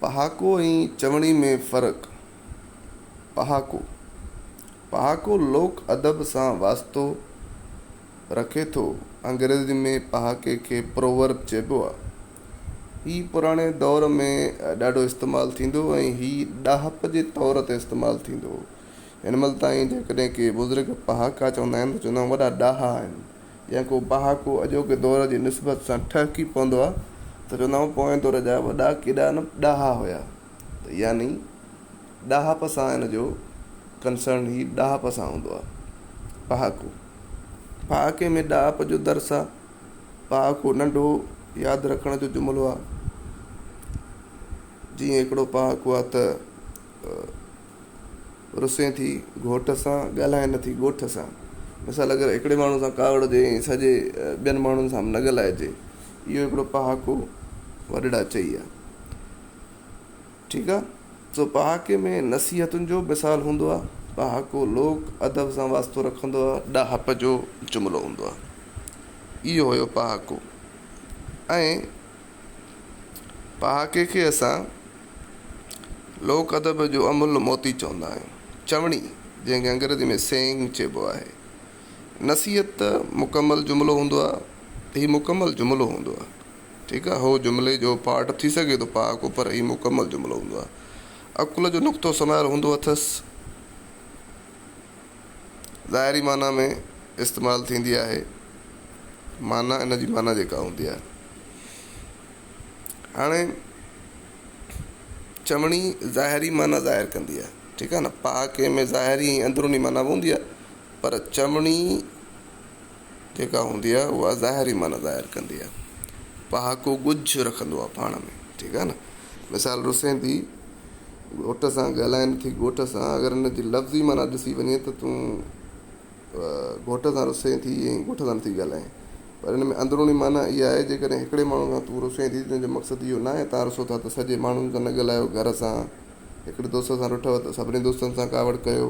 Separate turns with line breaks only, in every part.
پهاڪو ۽ چوڻي ۾ فرق، پهاڪو، پهاڪو لوڪ ادب سان واسطو رکي ٿو. انگريزي ۾ پهاڪي کي Proverb چئبو آهي. هي پراڻي دور ۾ ڏاڍو استعمال ٿيندو هو ۽ هي ڏاهپ جي طور تي استعمال ٿيندو هو. هن مهل تائين جيڪڏهن ڪي بزرگ پهاڪا چوندا آهن ته چوندا آهن وڏا ڏاها آهن. يا ڪو پهاڪو اڄوڪي دور جي نسبت سان ٺهڪي پوندو آهي ته چوندا آهيون پوئين دور جا وڏا ڪيڏا نه ڏاها هيا ته يعني ڏاهپ سان ان جو ڪنسرن هي ڏاهپ سان هوندو آهي پهاڪو پهاڪي ۾ ڏاهپ جو درس آهي پهاڪو ننڍو ياد رکڻ جو جملو آهي جيئن هڪڙو پهاڪو آهي ته رسين ٿي گهوٽ سان، ڳالهائين نه ٿي ڳوٺ سان. مثال اگر هڪڙي ماڻهو سان ڪاوڙ هجي ۽ سڄي ٻين ماڻهن سان به نه ڳالهائجي. اهو هڪڙو پهاڪو وڏڙا چئي آ. ٺيڪ آ. سو پهاڪي ۾ نصيحتن جو به مثال هوندو آ. پهاڪو لوڪ ادب سان واسطو رکندو آ. ڏاهپ جو جملو هوندو آ. اهو هيو پهاڪو. ۽ پهاڪي کي اسان لوڪ ادب جو املهه موتي چوندا آهيون. چوڻي، جنهن کي انگريزي ۾ Saying چئبو آهي. نصيحت ته مڪمل جملو هوندو آهي. هي مڪمل جملو هوندو آهي. ٺيڪ آهي، هو جملي جو پارٽ ٿي سگهي ٿو پهاڪو پر هي مڪمل جملو هوندو آهي. عقل جو نقطو سمايل هوندو اٿس. ظاهري معنيٰ ۾ استعمال ٿيندي آهي. معنيٰ ان جي معنيٰ جيڪا هوندي آهي. هاڻي چوڻي ظاهري معنيٰ ظاهر ڪندي آهي ٺيڪ آهي نه پهاڪي ۾ ظاهري ۽ اندروني معنيٰ به هوندي آهي پر چوڻي جيڪا هوندي آهي اها ظاهري معنيٰ ظاهر ڪندي آهي پهاڪو ڳجهه رکندو آهي پاڻ ۾ ٺيڪ آهي نه مثال رسين ٿي گهوٽ سان ڳالهائين ٿي ڳوٺ سان اگر ان جي لفظي معنيٰ ڏسي وڃي ته تون گهوٽ سان رسين ٿي ۽ ڳوٺ سان نٿي ڳالهائين. پر ان ۾ اندروني معنيٰ اها آهي جيڪڏهن هڪڙي ماڻهو سان تون رسين ٿي ته ان جو مقصد اهو ناهي توهان رسو ٿا ته سڄي ماڻهن سان نه ڳالهايو گهر سان هڪڙي دوست سان رٺو ته سڀني دوستن سان ڪاوڙ ڪيو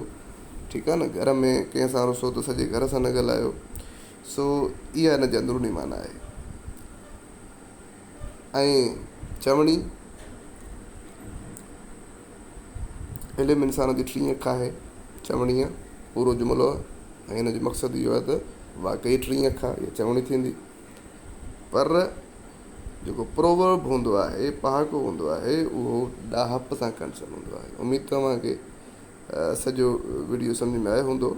ٺيڪ آهي نه گهر ۾ ڪنهن سان رسو ته سڄي گهر سان نه ڳالهايو سو اها ان جي اندروني معنيٰ آهي ۽ چوڻي علم انسان جي ٽين اک آهي. چوڻيء پورو جملو آهي ۽ ان جو مقصد اهو آهي ته واقعي ٽين اک آهي اها چوڻي ٿيندي. پر جيڪو Proverb هوندو آهي، پهاڪو هوندو آهي، اهو ڏاهپ سان ڪنسرن هوندو آهي. اميد ته اوهان کي سڄو وڊيو سمجهه ۾ آيو هوندو.